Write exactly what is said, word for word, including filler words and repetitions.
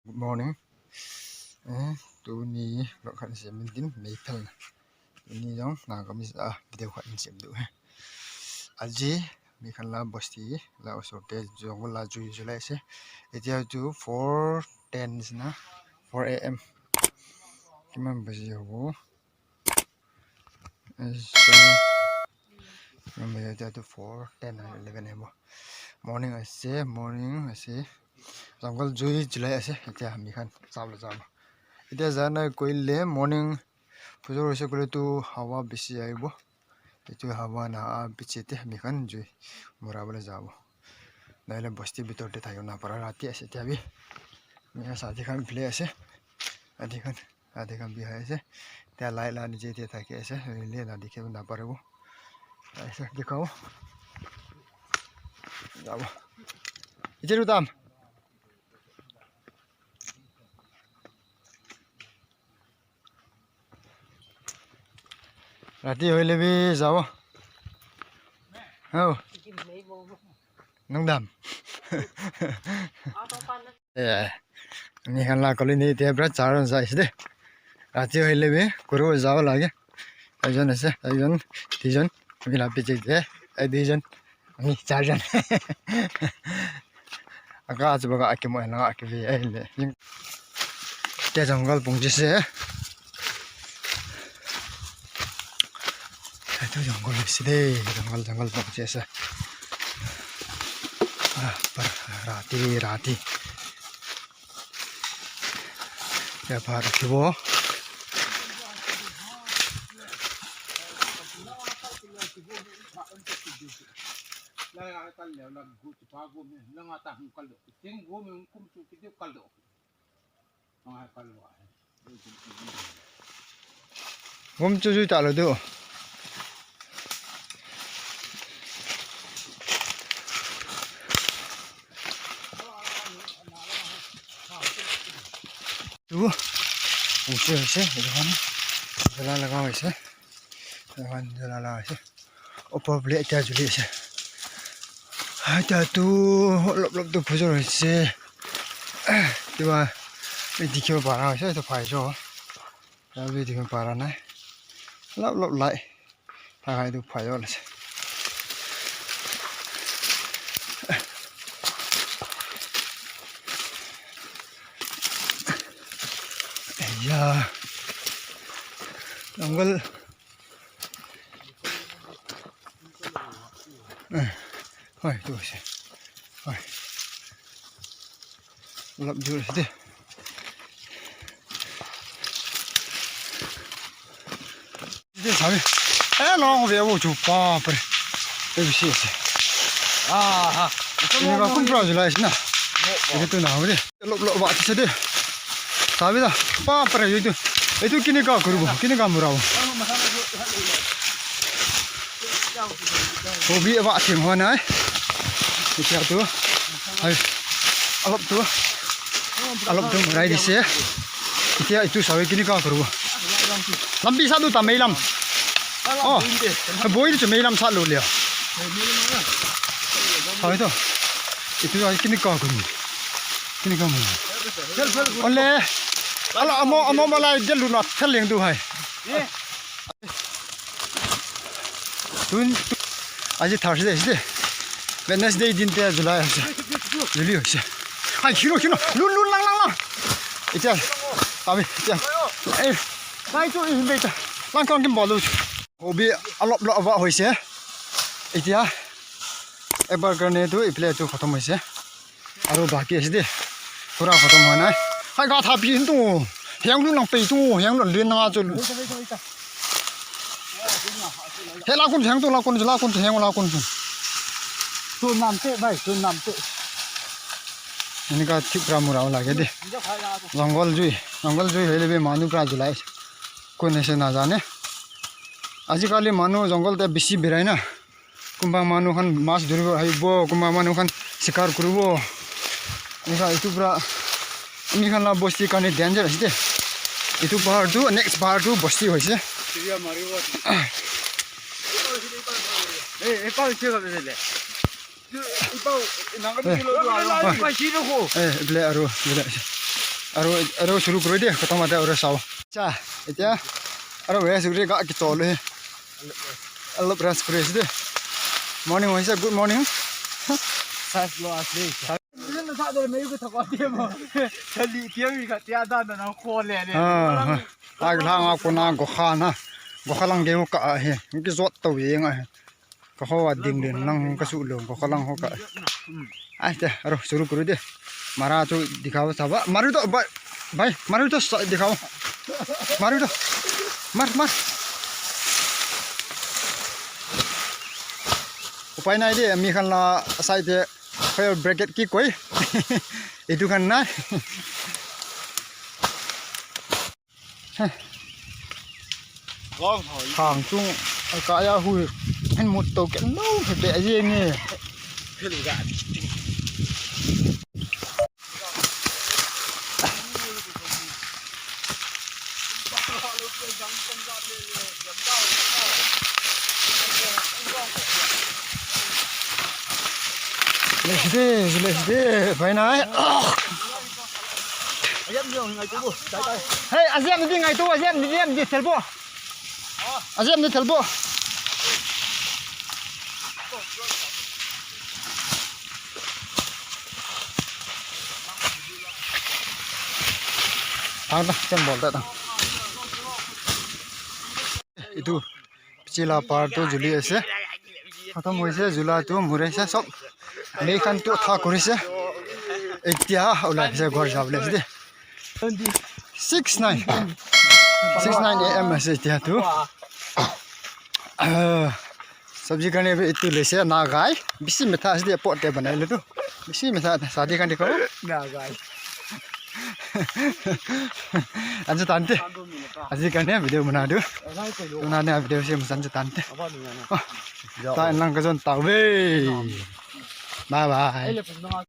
Good morning. Eh, tuni vlog khat sem in tin mei phel na. Tuni jong na ka mi sa video khat sem du he. Aji mi khan la bosti la oso te jong la jui jui lai se. Itia tu four ten na, four a m. Kiman baji ho? Ase, number eight to four, ten, eleven ahi bo. Morning ase, morning ase. Jungle jui jui lai ase, itia mi khan, sab la sab. Itia jana koile morning, phujor ase koile tu hawa bisi ahi bo. Itu hawa na a biche te mi khan jui mura bole jabo. Naile bosti bitor te thayo na para rati ase itia bi. Mi khan sadi khan bile ase. Adi khan. Ate kam bihai ase. Tia light la ni je tia thake ase. Le na dikhe na pare bo. Aise dikhao. Jabo. Iche ru tam. Rati hoile bi jabo. Hao. Nung dam. Eh, ni khan la koli ni te bra char jan jai side. Rati hoile bi kuru jao lage. Aijon ase, aijon, tijon, mi la pi chek de, ai dijon, mi char jan. Aka chu baga akimo na akive ai le. Te jungle pung ji se. Itu jungle side, jungle, jungle pung ji se. Ah, par, rati, rati. Ya, par kibo. Gum chu jui ta lo du. Tu. Use use, idohan. Jala laga use. Idohan jala laga use. Opa bole tia juli ase. Hai tia tu lop lop tu phujor ase. Tua mi dikhe para ase tu phai jo. Tua mi dikhe para nai. Lop lop lai. Phai hai tu phai jo la ase. Ya. Jungle. Eh, hoi, tu ase. Hoi. Lap jur ase de. De sabi. Eh, long ve wo chu pa pre. Eh, bisi ase. Ah, ha. Ini ba kun pra jula ase na. Ini tu na ho de. Lop lop ba ti se de. Sabi da. Pa para yo tu. Itu kini ka kuru bo. Kini ka mura bo. Hobi ba thim ho nai. Itia tu. Hai. Alop tu. Alop tu murai di se. Itia itu sabi kini ka kuru bo. Lampi sa tu ta mei lam. Oh. Boi tu mei lam sa lo le. Sabi tu. Itu ai kini ka kuru. Kini ka mura. Ole. Ala amo amo malai jelu na thaling du hai. Tun aji Thursday ase. Wednesday din te July ase. Juli ase. Hai khino khino lun lun lang lang lang. Itia. Tabi itia. Eh. Kai chu in beta. Lang kong kim bolu. Hobi alop lop ba hoise. Itia. Ebar karne tu iple tu khatam hoise. Aru baki ase de. Pura khatam hua nai. Hai ga tha pi hin tu. Hiang lu nang pei tu, hiang lu lin nang a chu. He la kun hiang tu, la kun, la kun, hiang la kun chu. Tu nam te bai, tu nam te. Ini ka thip ra mura la ke de. Jungle jui, jungle jui hele be manu pra julai. Kun ase na jane. Ajikali manu jungle te bisi birai na. Kunba manu khan mas dhuribo ahibo, kunba manu khan sikar kuribo. Enika etu pura ami khan la bosti karne danger ase de. Etu pahar tu, next pahar tu bosti hoise. Eh, eh, pao che ka bele. Eh, eh, ble aru, ble ase. আৰু, আৰু চুৰু কৰি দে, খতম হওঁতে আৰু চাওঁ। আচ্ছা, এতিয়া আৰু ৰেষ্ট কৰি গা কি চলে। অলপ ৰেষ্ট কৰি আছো দে। মৰ্ণিং হৈছে, গুড মৰ্ণিং। চাৰ্জ লোৱা আছে। Thali tiang ka tia da na na khole le. Ah, ah. Ag lang ako na gokha na. Gokha lang geu ka he. Ki jot to ye nga he. Ka ho a ding den lang ka su lo gokha lang ho ka. Ai te, aro suru kuru de. Mara chu dikhao sa ba. Maru to bai. Bai, maru to sa dikhao. Maru to. Mar, mar. Upai nai de, mi khan la sai de. Fire brigade ki koi. Itu khan na. Khang chung ka ya hui. Hen mut to ken no be ye nge. Let's do, let's do, bhai nai. Hey, aziam ni ngai tu, aziam ni, aziam ni, thelpo. Aziam ni thelpo. Thang ta, chen bol ta ta. Itu, pichela par tu juli ase. Khatam hoise, jula tu mure se sob. Mei khan tu tha kori se. Etia ulai se ghor jabo le de. Six nine. Six nine A M ase etia tu. Ah, sabji karne bhi itu le se na gai. Bisi metha ase de pot te banai le tu. Bisi metha shadi karne ko. Na gai. Anju tante. Aji karne video bana do. Bana ne video se musan ju tante. Oh. Ta lang ka jon ta ve. Bye bye.